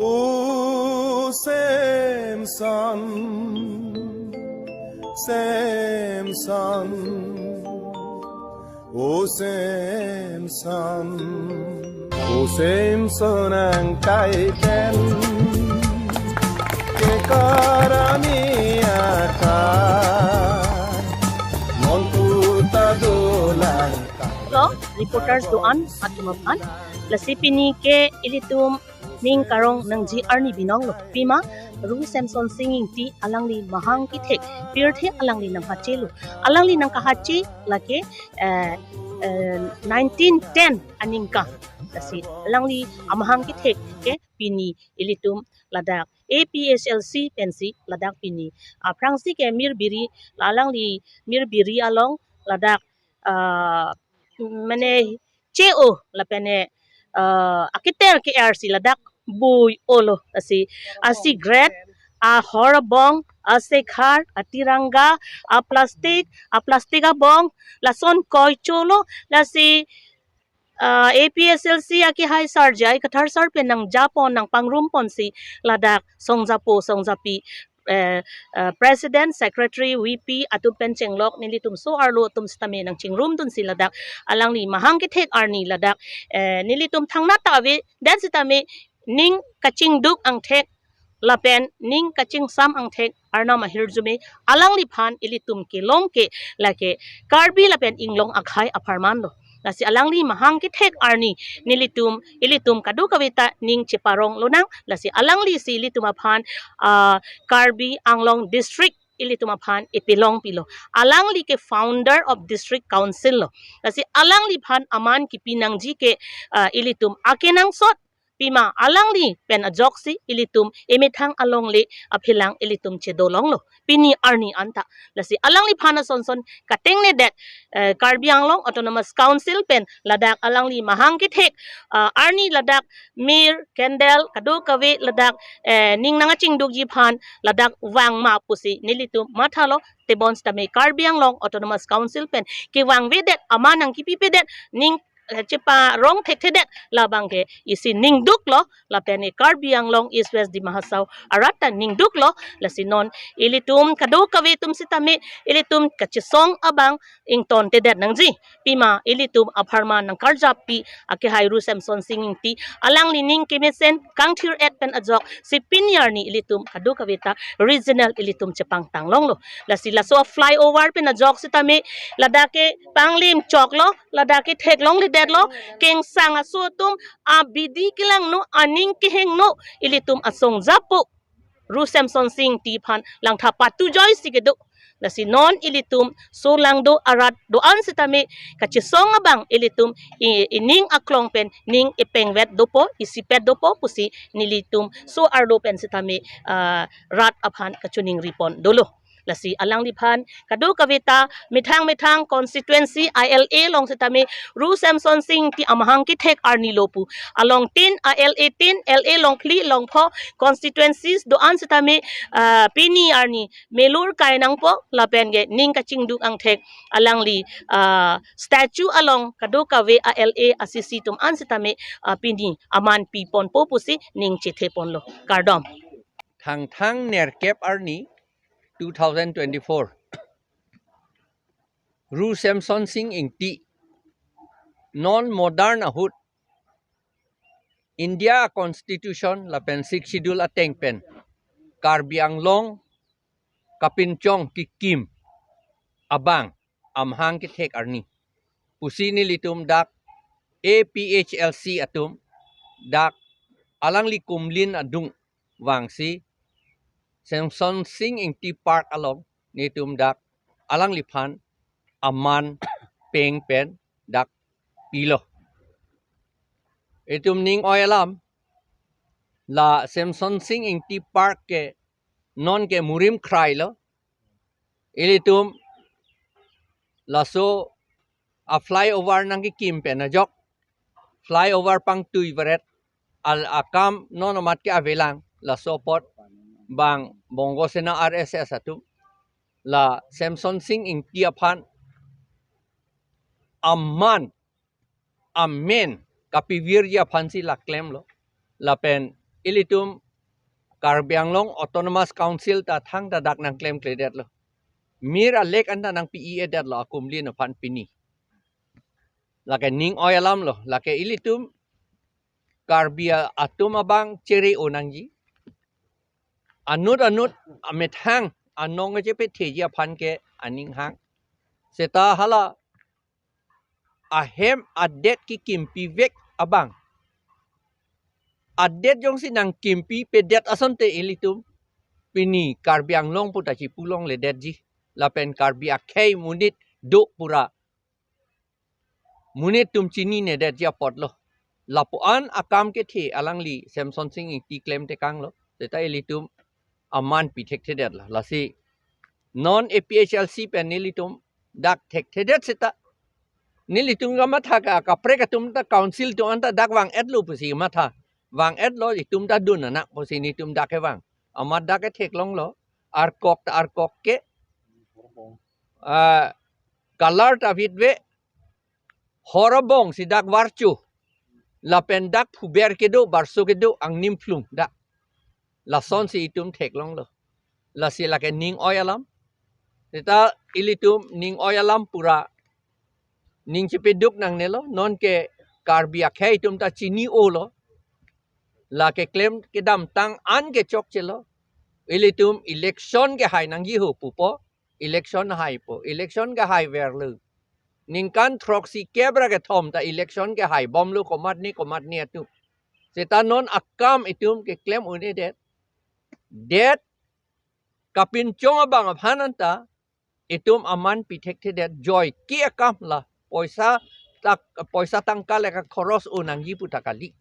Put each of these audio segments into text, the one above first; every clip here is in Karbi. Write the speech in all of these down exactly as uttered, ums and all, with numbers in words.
O Samson, Samson, O Samson, O Samson angkai pen ke karami aka montu ta dolang. Lo, reporters do-an atum aphan. Lasi pini ke ilitum ning karong nangji arni binong lo. Pima Ru Semson Sing Ingti alangli mahang kethek pirthe alangli nanghache lo. Alangli nangkahache lake, eh, eh, nineteen ten aningkan. Lasi alangli amahang kethek ke pini ilitum ladak A P H L C pensi ladak pini. Aphrangsi ke mir biri, alangli mir biri along ladak, ah, mane che-o lapen, eh, ah, akiter ke-er si ladak bui-o lo. Lasi a cigarette, ahor abong, asekhar, atiranga, aplastic, aplastic abong, lason koi cholo, lasi, ah, A P H L C akehai Sarjai Kathar sar pen nangjapon nangpangrumpon si ladak songjapo songjapi, eh, eh, President, Secretary, V P atum pen chenglok nelitum so-arlo atum sitame nangchingrumdun si ladak alangli mahang kethek arni ladak, eh, nelitum thangnat ta avedet sitame ning kachingduk angthek lapen ning kachingsam angthek Arnam ahirjume alangliphan ilitum kelong ke lake Karbi lapen Anglong akhei apharman lo. Lasi alangli mahang kethek arni nelitum, ilitum kadokave ta ning cheparong lonang. Lasi alangli si ilitum aphan, ah, Karbi Anglong District ilitum aphan epilong pilo. Alangli ke founder of District Council lo. Lasi alangliphan aman kipi nangji ke, ah, ilitum akenangsot, pima alangli pen ajoksi ilitum emethang alongle aphelang ilitum chedolonglo pini arni anta. Lasi alangliphan asonson katengnedet, eh, Karbi Anglong Autonomous Council pen ladak alangli mahang kethek, ah, arni ladak mir, candle, kadokave ladak, eh, ning nangkachingdukji aphan ladak vangma pusi nelitum mathalo. Tebon sitame Karbi Anglong Autonomous Council pen kevangvedet, aman nangkipipedet, ning, eh, cheparong thekthedet labang ke isi ningduklo, lapen e Karbi Anglong East West Dima Hasao arat ta ningduklo. Lasi non ilitum kadokave atum sitame ilitum kachesong abang ingtontedet nangji. Pima ilitum apharman nangkarjappi akehai Ru Semson Sing Ingti alangli ning kemesen kangthir-et pen ajok si pini arni ilitum kadokave ta regional ilitum chepangtang longlo. Lasi laso a flyover pen ajok sitame ladak ke panglim choklo, ladak ke theklongledetlo, kengsang aso atum abidi kelangno, aning kehingno, ilitum asongjapo Ru Semson Sing Ingti aphan langtha patu joisi kedo. Lasi non ilitum so langdo arat do-an sitame kachesong abang ilitum i-, ining aklong pen ning epengvet dopo, isipet dopo pusi nelitum so-arlo pen sitame, ah, rat aphan kachiningripon dolo. Lasi alangliphan kadokave ta methang methang constituency I L A along sitame Ru Semson Sing Ingti amahang kethek arni lo pu. Along tin I L A tin, L A along phli along pho constituencies do-an sitame, ah, pini arni melur kai nangpo lapen ke ning kachingduk angthek alangli, ah, statue along kadokave a L A a C C atum an sitame, ah, pini aman piponpo pusi ning chetheponlo. Kardom. Thangthang nerkep arni two thousand twenty-four. Ru Semson Sing Ingti non modern ahut India Constitution lapen Sixth Schedule ateng pen Karbi Anglong kapinchong kikim abang amahang kethek arni pusi nelitum dak A P H L C atum dak alangli kumlin adung vangsi Semson Sing Ingti Park along nelitum dak alangliphan aman peng pen dak pilo. Itum ning oi alam, la Semson Sing Ingti Park ke non ke murim krailo. Ilitum laso a flyover nangkikim pen ajok, flyover pangtui veret, al akam non amat ke avelang, laso apot bang Bongo Sena R S S atum, la Semson Sing Ingti aphan aman amen kapivirji aphansi la klemlo. Lapen Ilitum Karbi Anglong Autonomous Council ta thangta dak nangklemkledetlo. Mir alek anta nangpi-i-edetlo akumlin aphan pini. Lake ning oi alamlo, lake ilitum Karbi a-, atum abang chere-o nangji. Anut anut amethang anong chepetheji aphan ke aning hang. Seta hala ahem adet kekimpivek abang, adet jongsi nangkimpipedet asonte ilitum pini Karbi Anglong puta chipulongledetji. Lapen Karbi akhei monit do pura monit atum chininedetji apotlo. Lapu-an akam kethe alangli Semsonsing Ingti klemtekanglo. Seta ilitum aman pithekthe detlo. Lasi non A P H L C pen nelitum dak thekthedet seta, nelitum kamatha ke kaprek atum ta council atum anta dak vang-etlo pusi matha. Vang-etlo, itum ta dun anak pusi netum dak kevang. Amat dak ketheklonglo. Arkok ta arkok ke, ah, color ta vitve, hor abong si dak varchu. Lapen dak phuber kedo, barso kedo, angnim phlung dak. Lasonsi itum theklonglo. Lasi lake ning oi alam. Seta ilitum ning oi alam pura ning chepeduk nangnelo. Nonke Karbi akhei atum ta chini-olo. Lake klem kedamtang an ke chokchelo. Ilitum election kehai nangji ho pupo. Election haipo. Election kehaiverlo. Ningkan throksi kep ra kethom ta election kehaibomlo komatne komatne atum. Seta non akam itum keklem un-edet. Det kapinchong abang aphan anta itum aman pithekthe det, joike akam la poisa tak, poisa tangka leka khoros-o nangji puta kali.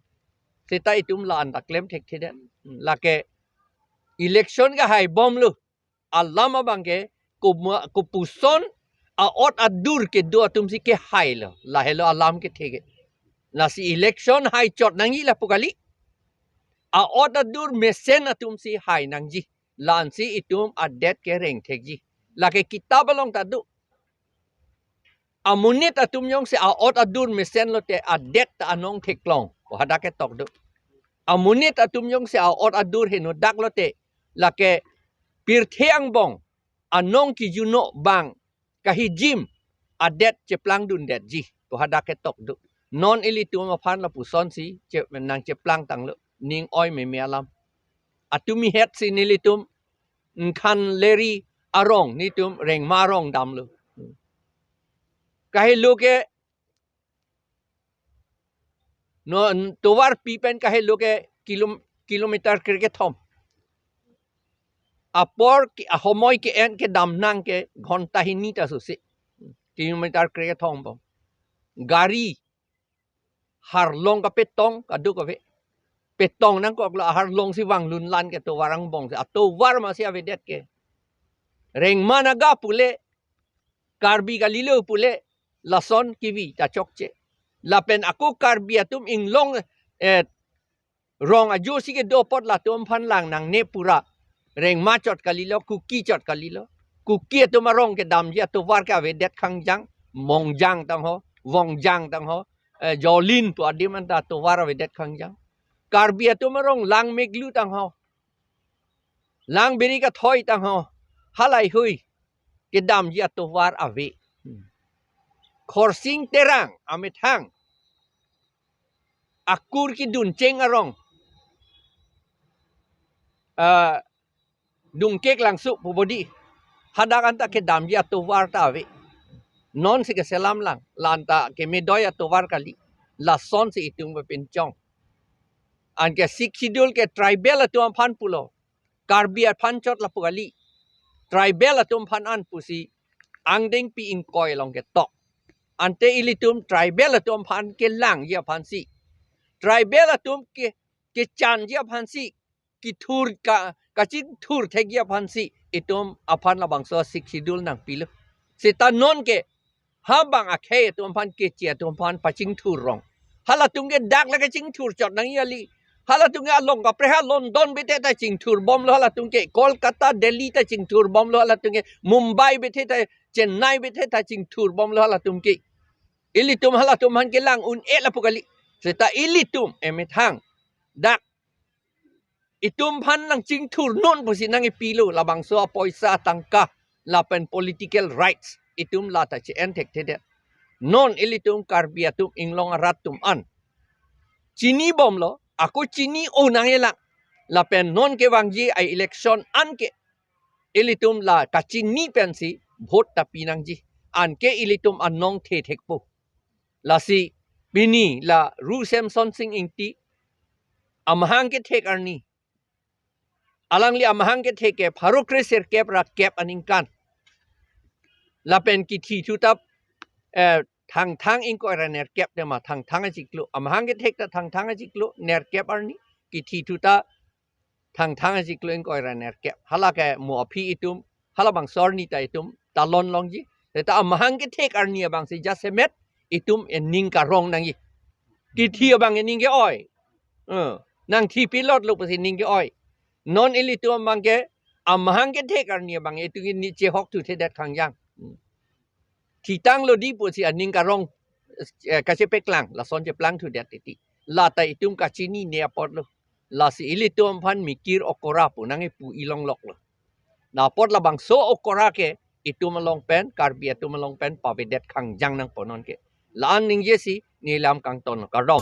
Seta itum la anta klemthekthe det. Lake election kehaibomlo. Alam abang ke kuma-, kopuson a-ot adur kedo atumsi kehailo. Lahelo alam kethe ke. Lasi election haichot nangji lapu kali. A-ot adur mesen atumsi hai nangji. La-ansi itum adet kereng thekji. Lake kitap along ta do. Amonit atum jongsi a-ot adur mesenlote adet ta anong theklong. Ko hadak ketok do. Amonit atum jongsi a-ot adur henodaklote, lake pirthe angbong anong kijuno abang kahijim adet cheplangdundetji. Ko hadak ketok do. Non ilitum aphan lapusonsi che-, nangcheplangtanglo. Ning oi meme alam. Atumi hetsi nelitum Nkhanleri arong, netum Rengma arong damlo. Kahelo ke, no, tovar pi pen kahelo ke kilom-, kilometer krekethom. Apor ke, ahomoi ke-en kedam nang ke ghonta hini ta sose. Kilometer krekethom bom. Gari harlong kapetong kaduk ave. Petong nangkoklo, aharlongsi vanglunlan ke tovar angbongsi. Atovar masi avedet ke. Rengma Naga pule, Karbi kalilo pule, lason kivi ta chokche. Lapen ako Karbi atum inglong, eh, rong ajosi kedo apot latum aphan lang nangne pura. Rengma chot kalilo, Kuki chot kalilo. Kuki atum arong kedamji atovar ke avedet Khangjang, Mongjang tangho, Vongjang tangho, eh, Jolin pu adim anta atovar avedet Khangjang. Karbi atum arong Langmeklu tangho, Langbiri Kathoi tangho, halaihui kedamji atovar ave. Khorsing Terang amethang akur keduncheng arong, ah, Dungkeklangso pu bodi, hadak anta kedamji atovar ta ave. Nonsi keselam lang, la anta kemedoi atovar kali. Lasonsi itum kepinchong. Anke Sixth Schedule ke tribal atum aphan pulo. Karbi aphan chot lapu kali. Tribal atum aphan an pusi angdengpi ingkoi along ketok. Ante ilitum tribal atum aphan kelangji aphansi, tribal atum ke, kechanji aphansi, kithur ka, kachingthur thekji aphansi itum aphan labangso Sixth Schedule nangpilo. Seta nonke ha bang akhei atum aphan, keche atum aphan pachingthur rong. Halatum ke dak le kachingthur chot nangji kali. Halatum ke along kaprek ha London bethe ta chingthurbomlo halatum ke, Kolkata, Delhi ta chingthurbomlo halatum ke, Mumbai bethe ta, Chennai bethe ta chingthurbomlo halatum ke. Ilitum halatum aphan kelang un-e lapu kali. Seta ilitum emethang dak itum aphan nangchingthur non pusi nangkepilo, labangso apoisa atangka lapen political rights itum la ta che-en thekthedet. Non ilitum Karbi atum inglong arat atum an chinibomlo, ako chini-o nangjilang. Lapen non kevangji a-election anke ilitum la kachini pensi vote ta pinangji. Anke ilitum anong thethekpo. Lasi pini la Ru Semsonsing Ingti amahang kethek arni, alangli amahang kethek ke pharo kresirkep ra kep aningkan. Lapen kithi thu ta, eh, Thangthang ingkoi ra nerkep tema, Thangthang achiklo. Amahang kethek ta Thangthang achiklo nerkep arni, kithi thu ta Thangthang achiklo ingkoi ra nerkep. Hala ke mo aphi itum, halabangso arni ta itum talon longji. Seta amahang kethek arni abangsi jasemet itum ening karong nangji. Kithi abang ening ke-oi. Eh, nangthi pilotlo pusi ning ke-oi. Non ilitum abang ke amahang kethek arni abang itum ni chehok thuthedet khangjang. Hmm. Thitanglo di pusi aning karong, eh, kachepeklang, lason cheplang thudet titi. La ta itum kachinine apotlo. Lasi ilitum aphan mikir okora pu nangkepu ilongloklo. La apot labangso okora ke itum along pen, Karbi atum along pen pavedet khangjang nangpo non ke. La-an ningjesi neli lam kangton, kardom.